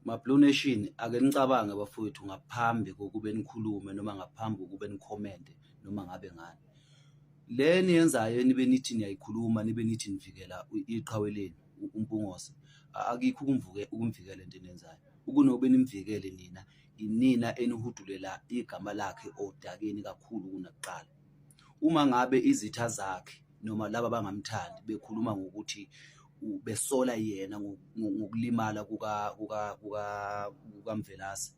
Ma-Blue Nation, ake nicabange bafowethu ngaphambi kokube nikhulume noma ngaphambi kokube nikhomente noma ngabe ngani. Le eniyenzayo enibe nithi niyayikhuluma nibe nithi nivikela iqhawe lenu uMpungose, akikho ukumvikela into eniyenzayo. Ukunobe nimvikele nina, inina enihudulela igama lakhe odakeni kakhulu kunakuqala. Uma ngabe izitha zakhe noma laba abangamthandi bekhuluma ngokuthi besola yena ngokulimala kukaMvelase,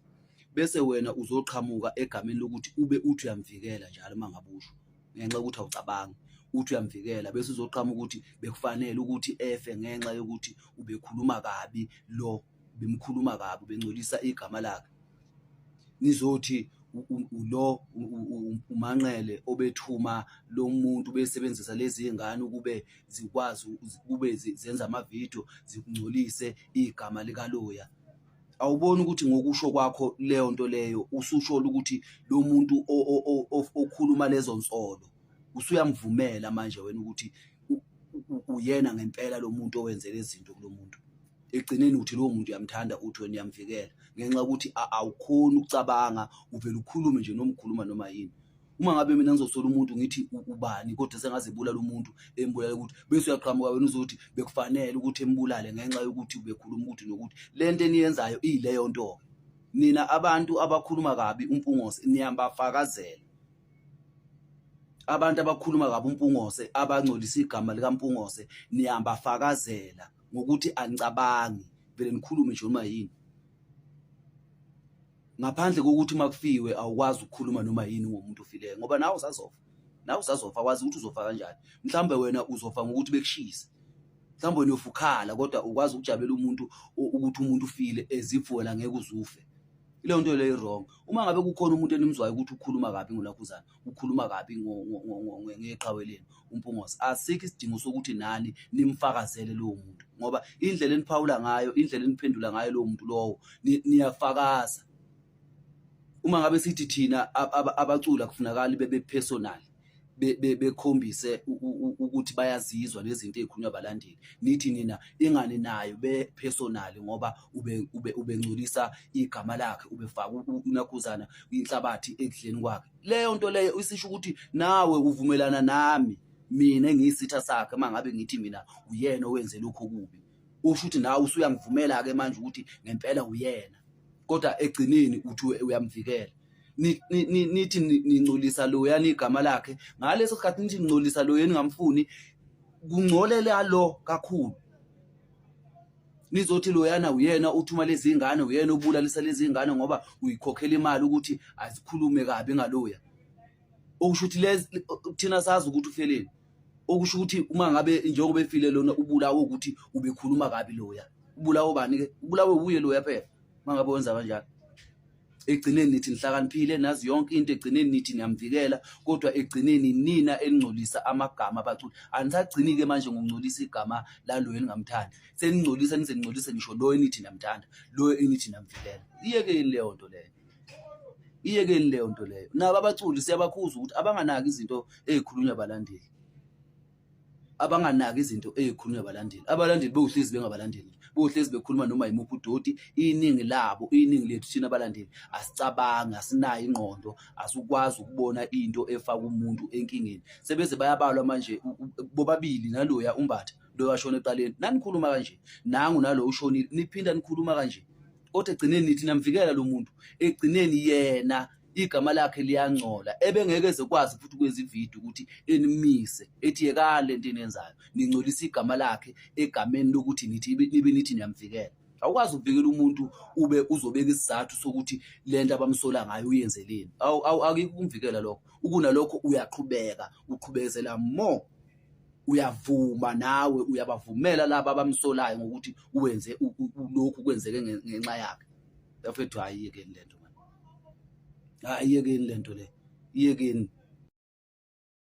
bese wena uzoqhamuka egameni lokuthi ube uthi uyamvikela njalo uma ngabe usho ngenxa yokuthi awucabangi uthi uyamvikela bese uzoqhamuka ukuthi bekufanele ukuthi efe ngenxa yokuthi ubekhuluma kabi lo bemkhuluma kabi bengcolisa igama lakhe. Nizothi lo uManqele obethuma lo muntu besebenzisa lezi ngane ukube zikwazi kube zenza amavidiyo zingcolise igama likaloya. Awuboni ukuthi ngokusho kwakho leyo nto leyo ususholo ukuthi lo muntu okhuluma lezo nsolo usuyamvumela manje wena ukuthi uyena ngempela lo muntu owenze lezi zinto kulo muntu. Ekugcineni uthi lowo muntu uyamthanda uthi wena uyamvikela ngenxa yokuthi awukhoni ukucabanga uvele ukhulume nje noma ukhuluma noma yini. Uma ngabe mina ngizosola umuntu ngithi ubani kodwa sengaze ebulala umuntu embulala ukuthi bese uyaqhamuka wena uzothi bekufanele ukuthi embulale ngenxa yokuthi ubekhuluma ukuthi nokuthi le nto eniyenzayo iyileyo nto-ke. Nina abantu abakhuluma kabi uMpungose niyabafakazela. Abantu abakhuluma kabi uMpungose abangcolisa igama likaMpungose niyabafakazela ngokuthi anicabangi vele nikhulume nje noma yini. Ngaphandle kokuthi uma kufiwe awukwazi ukukhuluma noma yini ngomuntu ofileyo ngoba nawe usazofa, nawe usazofa awazi ukuthi uzofa kanjani. Mhlawumbe wena uzofa ngokuthi bekushise, mhlawumbe wena uyofa ukhala kodwa ukwazi ukujabulela umuntu ukuthi umuntu ufile as if wena ngeke uze ufe. Ileyo nto leyo i-wrong. Uma ngabe kukhona umuntu enimzwayo ukuthi ukhuluma kabi ngolakhuzana, ukhuluma kabi ngeqhawe lenu uMpungose, asikho isidingo sokuthi nani nimfakazele lowo muntu ngoba indlela eniphawula ngayo, indlela eniphendula ngayo lowo muntu lowo niyafakaza. Uma ngabe sithi thina abaculi akufunakali bebe personal bekhombise ukuthi bayazizwa lezi zinto ey'khulunywa abalandeli, nithi nina ingani nayo be-personal ngoba ubengcolisa igama lakhe, ubefaka unakhuzana inhlabathi ekudleni kwakhe. Leyo nto leyo isisho ukuthi nawe uvumelana nami mina engiyisitha sakhe uma ngabe ngithi mina uyena owenze lokhu okubi. Usho ukuthi nawe usuyangivumela-ke manje ukuthi ngempela uyena, kodwa ekugcineni uthi uyamvikela. Nithi ningcolisa loyana igama lakhe, ngaleso sikhathi nithi ningcolisa loya eningamfuni, kungcolela lo kakhulu. Nizothi loyana uyena uthuma lezi ngane, uyena obulalisa lezi ngane ngoba uyikhokhela imali ukuthi azikhulume kabi ngaloya. Okusho ukuthi lezi thina sazi ukuthi ufeleni. Okusho ukuthi uma ngabe njengoba efile lona ubulawe ukuthi ubekhuluma kabi loya. Ubulawe ubani-ke? Ubulawe wuye loya phela uma ngabe wenza kanjalo. Ekugcineni nithi nihlakaniphile nazi yonke into, ekugcineni nithi niyamvikela, kodwa ekugcineni nina eningcolisa amagama abaculi. Anisagcini-ke manje ngokungcolisa igama laloyo eningamthandi, seningcolisa nize ningcolise ngisho loyo enithi niyamthanda, loyo enithi niyamvikela. Iyekeni leyo nto leyo, iyekeni leyo nto leyo. Nabo abaculi siyabakhuza ukuthi abanganaki izinto ey'khulunywa abalandeli. Abanganaki izinto ey'khulunywa abalandeli. Abalandeli bewuhlezi bengabalandeli nje, bewuhlezi bekhuluma noma yimuphi udoti. Iningi labo, iningi lethu thina abalandeli asicabangi, asinayo ingqondo, asikwazi ukubona into efaka umuntu enkingeni. Sebeze bayabalwa manje bobabili naloya uMbatha lo washona ekuqaleni. Nanikhuluma kanje, nangu nalo ushonile, niphinda nikhuluma kanje. Kodwa ekugcineni nithi namvikela lo muntu, ekugcineni yena igama lakhe liyangcola ebengeke eze kwazi futhi ukwenza ividiyo ukuthi enimise ethi yekani lento eniyenzayo ningcolisa igama lakhe egameni lokuthi nithi nibe nithi niyamvikela. Awukwazi ukuvikela umuntu ube uzobeka isizathu sokuthi lento abamsola ngayo uyenzeleni. Akikho ukumvikela lokho. Ukunalokho uyaqhubeka uqhubezela more, uyavuma nawe uyabavumela laba abamsolayo ngokuthi uwenze lokhu kwenzeke ngenxa yakhe. Bafethu, hhayi iyekeni lento mani, hhayi iyekeni lento le, iyekeni.